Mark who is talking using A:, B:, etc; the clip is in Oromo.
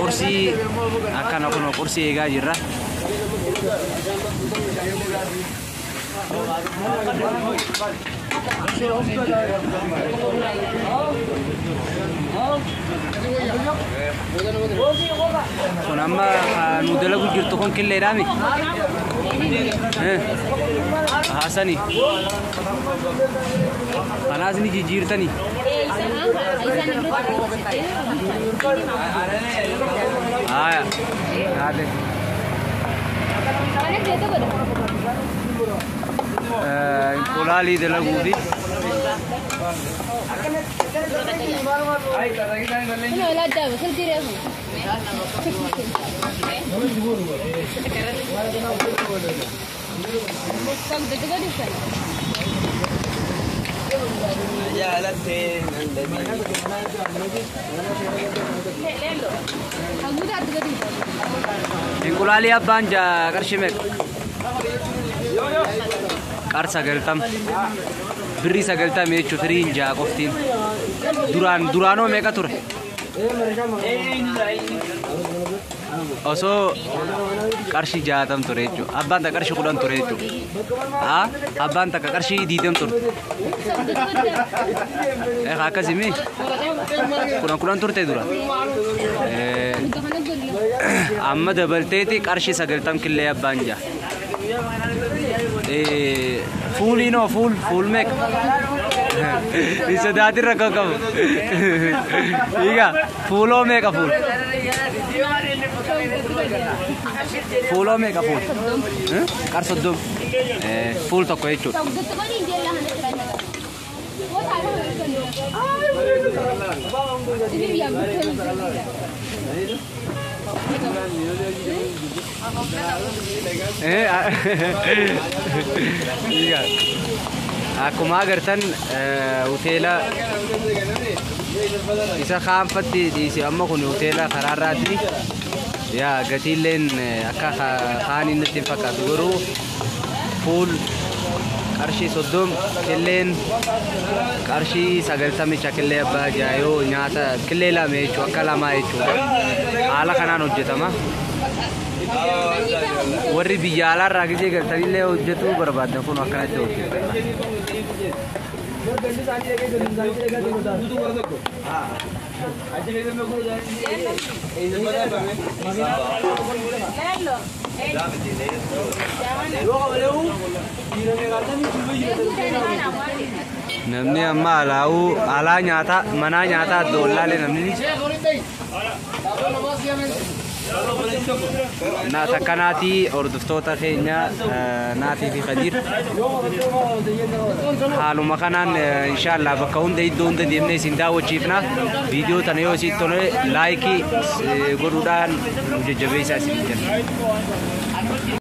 A: Qursii akkana kunoo qursii eegaa jirra. Kun amma nu dalagu jirtu kun killeedhaami. Haasani. Kanaas ni jijjiirtani. Haya. Haate. Inqulaalii dalaguufi. Inqulaalii abbaan qarshii meeqa? Qar 90. Birrii 90 jechuun firiin 6 qoftiin. Duraanoo meeqa ture? Osoo qarshii 60 ture jechuudha. Abbaan takka qarshii 10 ture jechuudha. Abbaan takka qarshii 20 ture. Akkasii 10 turte dura. Amma dabalteeti qarshii 90 killee abbaan ja'a. Fuuliinoo fuul meeqa? Sodaatiin rakkoo qabu. Egaa fuuloo meeqa fuul? Fuuloo meeqa fuul? Qar 30. Fuul tokko jechuudha. Akkuma agartan hoteela isa kaanfatti dhiise amma kun hoteela karaarraati. Yaa gatiilleen akka kaaniin natti hin fakkaatu garuu fuul qarshii 30 killeen qarshii 90 killee abbaa jaayoo nyaata killee 2 jechuudha akka 2 jechuudha. Haala kanaan hojjetama. Warri biyya alaarraa gisee galtanillee hojjetuu barbaaddan kun akkanatti hojjetama. Namni amma alaa nyaataa manaa nyaataa addoollaalee namni. Takka naatii hordoftoota keenya naatii fi Khadiir haaluma kanaan inshaallah bakka hunda iddoo hunda deemnee isin daawwachiifna. Viidiyoo tana yoo isin tole laayikii godhuudhaan nu jajjabeessaa isin jenna.